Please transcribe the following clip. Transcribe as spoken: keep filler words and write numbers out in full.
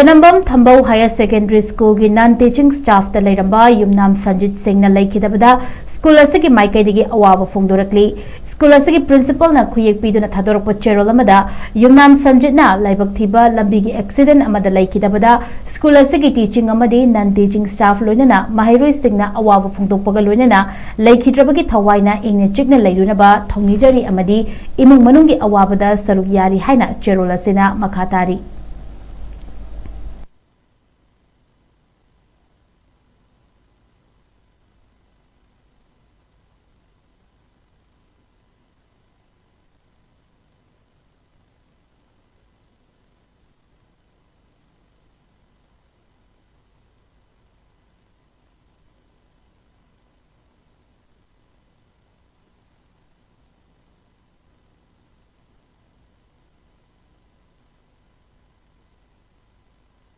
ꯄꯣꯠꯅꯝꯕꯝ ꯊꯝꯕꯧ Higher Secondary School ꯒꯤ non teaching staff ꯇ ꯂꯩꯔꯝꯕ ꯌꯨꯝꯅꯥꯝ ꯁꯟꯖꯤꯠ ꯁꯤꯡꯅ ꯂꯩꯈꯤꯗꯕꯗ ꯁ꯭ꯀꯨꯜ ꯑꯁꯤꯒꯤ ꯃꯥꯏꯀꯩꯗꯒꯤ ꯑꯋꯥꯕ ꯐꯣꯡꯗꯣꯔꯛꯂꯤ꯫ ꯁ꯭ꯀꯨꯜ ꯑꯁꯤꯒꯤ principal ꯅ ꯈꯨꯌꯦꯛ ꯄꯤꯗꯨꯅ ꯊꯥꯗꯣꯔꯛꯄ ꯆꯦꯔꯣꯜ ꯑꯃꯗ ꯌꯨꯝꯅꯥꯝ ꯁꯟꯖꯤꯠꯅ ꯂꯥꯏꯕꯛ ꯊꯤꯕ ꯂꯝꯕꯤꯒꯤ accident ꯑꯃꯗ ꯂꯩꯈꯤꯗꯕꯗ ꯁ꯭ꯀꯨꯜ ꯑꯁꯤꯒꯤ teaching ꯑꯃꯗꯤ non teaching staff ꯂꯣꯏꯅꯅ ꯃꯍꯩꯔꯣꯏꯁꯤꯡꯅ ꯑꯋꯥꯕ ꯐꯣꯡꯗꯣꯛꯄꯒ ꯂꯣꯏꯅꯅ ꯂꯩꯈꯤꯗ꯭ꯔꯕꯒꯤ ꯊꯋꯥꯏꯅ ꯏꯪꯅ ꯆꯤꯛꯅ ꯂꯩꯔꯨꯅꯕ ꯊꯧꯅꯤꯖꯔꯤ ꯑꯃꯗꯤ ꯏꯃꯨꯡ ꯃꯅꯨꯡꯒꯤ ꯑꯋꯥꯕꯗ ꯁꯔꯨꯛ ꯌꯥꯔꯤ ꯍꯥꯏꯅ ꯆꯦꯔꯣꯜ ꯑꯁꯤꯅ ꯃꯈꯥ ꯇꯥꯔꯤ꯫